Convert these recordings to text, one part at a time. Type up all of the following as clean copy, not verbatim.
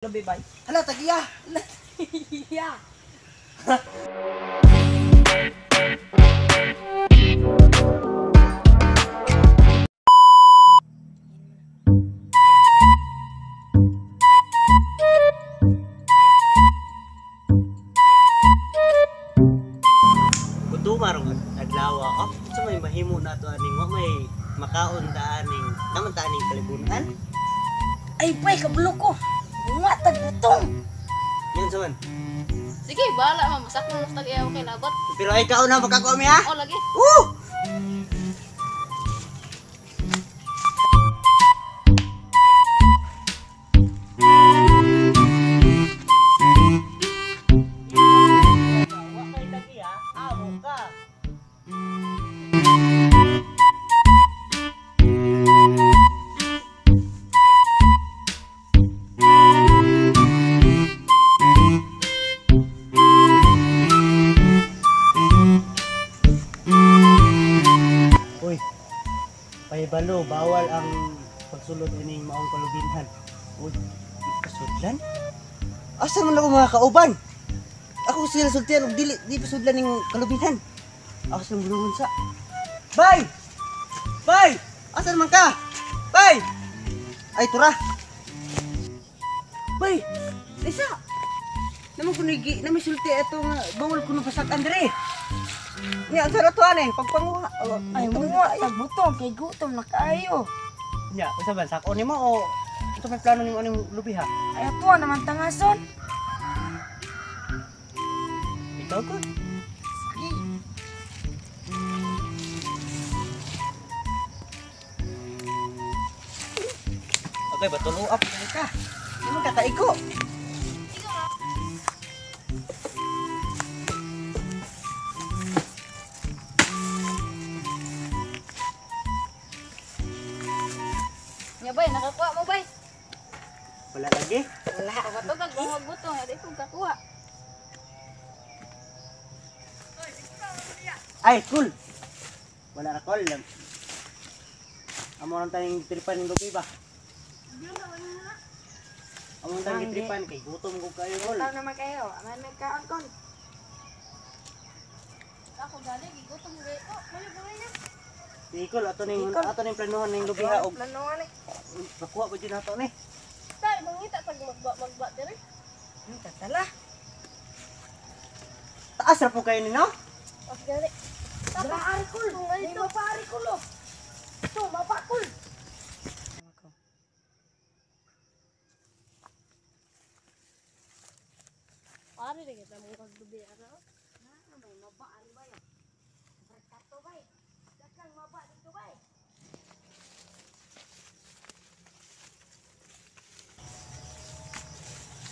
Labi bay. Hala, tagiya. Yeah. Kutuma ron adlaw. Oh, sa may mahimo na to aning wa may makaon ta aning naman ta aning kalibunan. Ay bay, kablo ko. Bunga tagutong. Yun sa man. Sige, bahala man. Masakmo mas tag-iyaw kay labot. Pero ay kaon na makakuha mi ha. O lagi. Woo! Wa kay tagiya, amo ka. Uy, pahibalo, bawal ang pagsulod ining maong kalubinhan. Uy, pasudlan? Asa man ako mga kauban? Ako sila sultian og dili di pasudlan ning kalubinhan. Ako silang bulungon sa. Bay! Bay! Asa naman ka? Bay! Ay, tura! Bay! Lisa! Naman ko nigi, naman sulti ato nga bawal ko nung pasak andre. Nya, ang sarap to ane, pagpanguha. Oh, Ay, bunga tagutong kay gutom na kaayo. Nya, unsa ba sako nimo o unsa may plano nimo aning lubi ha? Ay ato naman tangason. Ikaw ko. Sige. Okay, batulo up ka. Di man kakaigo. Nya bay, nakakuha mo bay. Wala lagi. Wala. Pagkatugag mo magbutong, di ko kakuha. Ay, cool. Wala ra call. Amo lang tayong tripan ng lubi ba? Amo lang tayong tripan kay gutom ko kayo kol. Gutom naman kayo. Aman may kaon kon. Ako gali, gigutom gay ko. Mayo ba niya? Sige, kol, ato ning planuhan ning lubi ha og Planuhan eh. makuha ba jud nato ni? Tay, mangita tag magba dire. Tatala. Taas ra po kayo ni no? As gali. Dara ari kul. May mapari kul oh. Ito, mapakul. Pare ra kita mo kagdubi ana. May maba ari bay. Berkato bay. Dakang maba dito bay.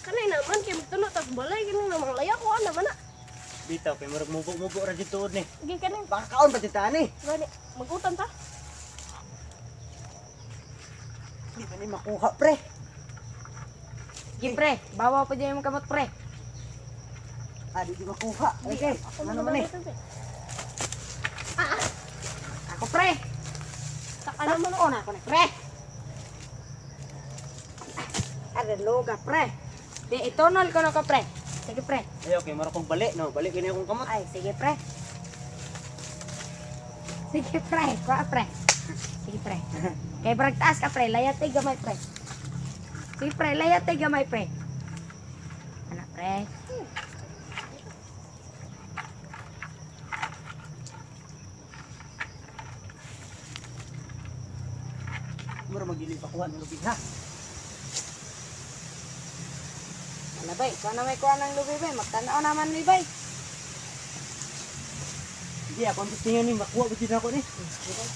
Kanay naman kay magtuno tag balay kini namang laya ko ana man na. Bitaw kay murag mubo-mubo ra jud tuod ni. Gi kanin. Baka kaon pa jud ta ni. Gani, magutan ta. Di ba ni makuha pre? Sige pre, bawa pa dyan yung kamot pre. Ah, di makuha. Okay, ano man ni? Ako pre. Saka naman Ako na ako na pre. Are loga pre. Di itonol ko na ko pre. Sige pre. Ay, okay, murag kong bali no. Bali kini akong kamot. Ay, sige pre. Sige pre, kuha pre. Sige pre. Kay brag taas ka pre, layat ay gamay pre. Sige pre, layat ay gamay pre. Ana pre. Murag magili pakuha ng lubi ha. Ala bay, ikaw na may kuha ng lubi bay, magtanaw naman ni bay. Hindi, ako ang gusto niya ni makuha ba jud ako ni. Sige bay.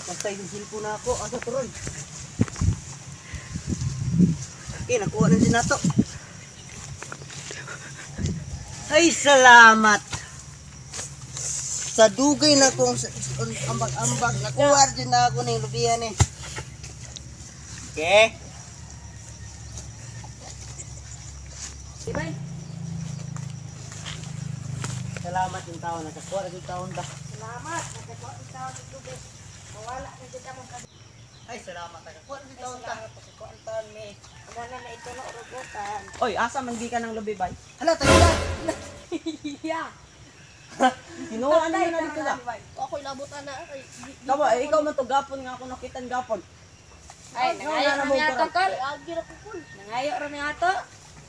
Basta yung cellphone na ako, asa turon. Okay, nakuha na din nato. Ay, salamat. Sa dugay na kong ambag-ambag, nakuha din na ako ng lubihan eh. Okay. Sige bay. Salamat yung tao, nakakuha na yung taon ba? Salamat, nakakuha ng tao ng lubi. Mawala na jud among kag. Ay, salamat ta. Kuan Ay, bitaw ta. salamat sa kuanton mi. Amo na na ito na urugutan. Oy, asa man gi ka ng lubi bay? Hala, tayo. Yeah. Kinuha ano na dito da. Ako ilabot ana kay Kamo, eh, ikaw man to gapon nga ako nakitan gapon. Ay, nangayo Ano ra mo mi ato kol. Agi ra ko kul. Nangayo ra mi ato.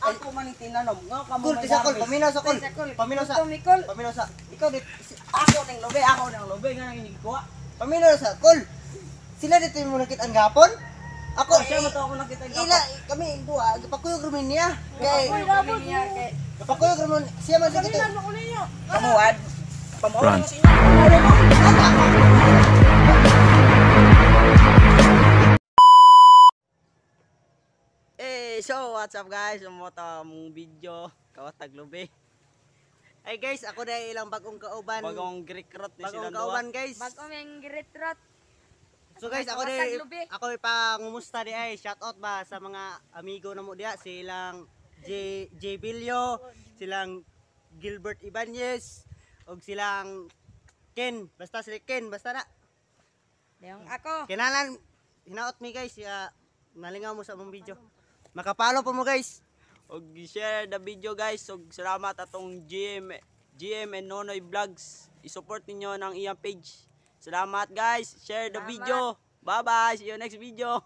Ako man yung tinanom nga kamo Kul, may tisa kul, harvest. paminaw sa kul. Tisa kol. Paminaw sa. Ito, Mikol. Paminaw sa. Ikaw dit Ako ning lubi, ako ning lubi nga nang inigkuha. Paminaw sa kul. Sila dito yung nakit ang gapon. Ako, Ako siya man to ako nakitan ila gapon. kami duha gipakuyog ra mi niya. Kay Ako ilabot. Niya kay gipakuyog ra mo siya man dito. Kanilan mo ninyo. Kamo ad. Pamuo na sa inyo. Eh, so what's up guys? Mo ta mong video kawatag lubi. Ay guys, ako na ilang bagong kauban. Bagong Greek rot ni Bagong silang duha. kauban guys. Bago mi giretrot. So guys, ako Kawatag di lubi. ako ipangumusta di ay shout out ba sa mga amigo na mo diha silang J J Bilyo, silang Gilbert Ibanez, ug silang Ken, basta sila Ken, basta na. Yung ako. Kinalan hinaot mi guys, ya, nalingaw mo sa among video. Makapalo po mo guys. Og share the video guys. Og salamat atong GM GM and Nonoy Vlogs. I-support ninyo ng iyang page. Salamat guys. Share the Salamat. video. Bye bye. See you next video.